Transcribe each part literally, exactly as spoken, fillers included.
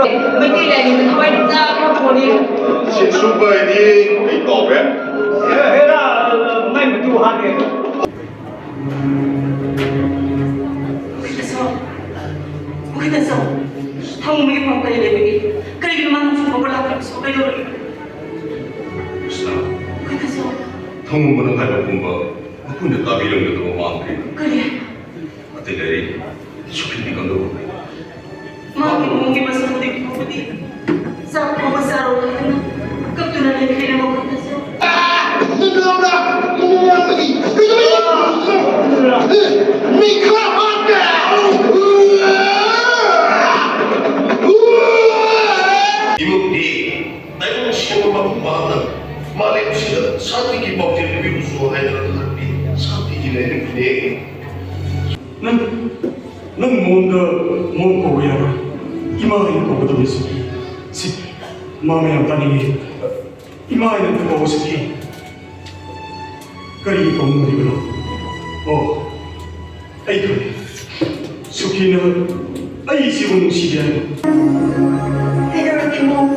ꯃꯩꯇꯩ ꯂꯥꯏꯅꯤꯡꯕ ꯊꯋꯥꯏ ꯃꯆꯥ ꯑꯃ ꯄꯣꯛꯏ꯫ ꯁꯤꯟꯁꯨꯕ ꯍꯥꯏꯗꯤ ꯑꯩ ꯀꯥꯎꯔꯦ꯫ ꯍꯦꯔꯥ, ꯃꯩ ꯃꯆꯨ ꯍꯥꯞꯄꯦ꯫ ꯃꯨꯈꯤꯇꯁꯣ, ꯃꯨꯈꯤꯇꯁꯣ, ꯊꯥꯡꯃꯣꯝꯒꯤ ꯄꯥꯎ ꯀꯔꯤ ꯂꯩꯕꯒꯦ? ꯀꯔꯤꯒꯤꯅꯣ ꯃꯥ ꯅꯨꯡꯁꯤꯠ ꯀꯧꯕ ꯂꯥꯛꯇ꯭ꯔꯤꯕꯁꯤꯕꯨ? ꯀꯩꯗꯧꯔꯒꯦ? ꯀ꯭ꯔꯤꯁꯅ, ꯃꯨꯈꯤꯇꯁꯣ꯫ ꯊꯥꯡꯃꯣꯝꯕꯅ ꯍꯥꯏꯕ ꯄꯨꯝꯕ ꯃꯈꯨꯟꯗ ꯇꯥꯕꯤꯔꯝꯒꯗꯕ ꯃꯥꯟꯗ꯭ꯔꯦ꯫ ꯀꯔꯤ? ꯑꯇꯩ ꯂꯩꯔꯤ, ꯁꯨꯈꯤꯅꯤ ꯀꯝꯗꯧꯕ? ꯃꯥꯒꯤ ꯃꯑꯣꯡꯒꯤ ꯃꯁꯛ ꯎꯗ꯭ꯔꯤꯕ ꯐꯥꯎꯕꯗꯤ ꯆꯥꯛ ꯐꯥꯎꯕ ꯆꯥꯔꯣꯏ ꯍꯥꯏꯅ ꯀꯞꯇꯨꯅ ꯂꯩꯈ꯭ꯔꯦ ꯃꯈꯣꯏꯅꯁꯨ꯫ ꯏꯃꯨꯡꯗꯤ ꯇꯥꯏꯕꯪ ꯁꯤꯕ ꯃꯄꯨ ꯃꯍꯥꯛꯅ ꯃꯥꯂꯦꯝꯁꯤꯗ ꯁꯥꯟꯇꯤꯒꯤ ꯄꯥꯎꯖꯦꯜ ꯄꯤꯕꯤꯔꯨꯆꯣ ꯍꯥꯏꯅ ꯂꯥꯛꯄꯤ ꯁꯥꯟꯇꯤꯒꯤ ꯂꯥꯏꯔꯦꯝꯕꯤꯅꯦ꯫ ꯅꯪ, ꯅꯪ ꯃꯣꯝꯗ ꯃꯣꯝ ꯀꯧꯕ ꯌꯥꯔꯣꯏ꯫ ꯏꯃꯥ ꯍꯥꯏꯅ ꯀꯧꯒꯗꯕꯅꯤ ꯁꯨꯈꯤ꯫ ꯁꯤ, ꯃꯥ ꯃꯌꯥꯝ ꯇꯥꯅꯤꯡꯉꯤ꯫ ꯏꯃꯥ ꯍꯥꯏꯅ ꯑꯝꯇ ꯀꯧꯑꯣ ꯁꯨꯈꯤ꯫ ꯀꯔꯤꯒꯤ ꯀꯧꯅꯤꯡꯗ꯭ꯔꯤꯕꯅꯣ? ꯑꯣ, ꯑꯩ ꯈꯪꯉꯦ꯫ ꯁꯨꯈꯤꯅ ꯑꯩ ꯏꯆꯦꯕꯨ ꯅꯨꯡꯁꯤꯗꯦ ꯍꯥꯏꯕ꯫ ꯀꯩꯗꯧꯔꯒꯦ ꯃꯣꯝ?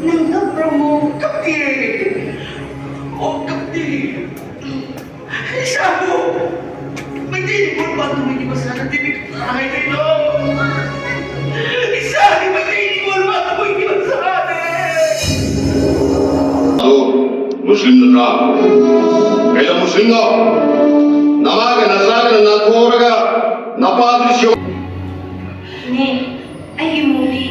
ꯅꯪ ꯀꯞꯄ꯭ꯔꯣ ꯃꯣꯝ? ꯀꯞꯇꯦ꯫ ꯃꯣꯝ ꯀꯞꯇꯦ꯫ ꯏꯁꯥꯕꯨ ꯃꯩꯇꯩ ꯅꯤꯉꯣꯜ ꯄꯥꯟꯊꯣꯏꯒꯤ ꯃꯆꯥꯅ ꯇꯤꯚꯤ ꯀꯅꯥ ꯍꯥꯏꯗꯣꯏꯅꯣ? ꯏꯁꯥꯗꯤ ꯃꯩꯇꯩ ꯅꯤꯉꯣꯜ ꯄꯥꯟꯊꯣꯏꯒꯤ ꯃꯆꯥꯅꯦ꯫ ꯑꯗꯨ ꯃꯨꯁꯂꯤꯝ ꯅꯠꯇ꯭ꯔꯥ? ꯀꯩ ꯂꯝ ꯃꯨꯁꯂꯤꯝꯅꯣ? ꯅꯃꯥꯒ ꯅꯆꯥꯒꯅ ꯅꯥꯟꯊꯣꯛꯑꯒ ꯅꯄꯥꯗꯨꯗꯤ ꯁꯤꯌꯣ꯫ ꯅꯦ, ꯑꯩꯒꯤ ꯃꯣꯝꯗꯤ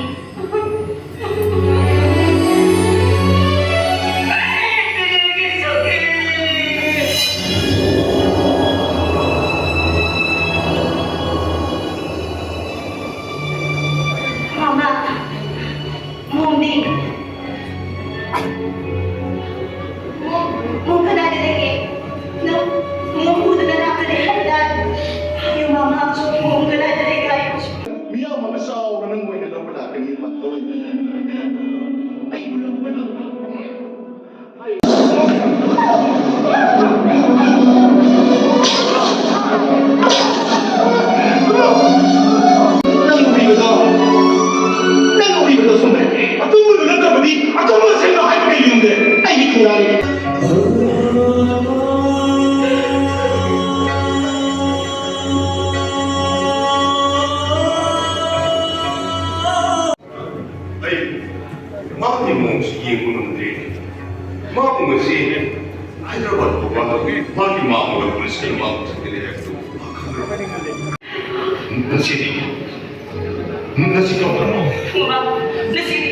ꯃꯣꯝꯗꯤ? ꯃꯣꯝ, ꯃꯣꯝ ꯀꯗꯥꯏꯗ ꯂꯩꯒꯦ? ꯅꯪ ꯃꯣꯝ ꯎꯗꯅ ꯂꯥꯛꯀꯅꯤ ꯍꯥꯏꯕꯗꯥꯏ? ꯍꯥꯏꯌꯨ ꯃꯥꯃ, ꯃꯣꯝ ꯀꯗꯥꯏꯗ ꯂꯩꯒꯦ ꯍꯥꯏꯌꯨ꯫ ꯃꯤꯌꯥꯝ ꯑꯃ ꯆꯥꯎꯅ ꯅꯪ ꯑꯣꯏꯅ ꯂꯧꯕ ꯉꯁꯤꯗꯤ, ꯉꯁꯤ ꯀꯧꯕ꯭ꯔꯣ? ꯉꯁꯤ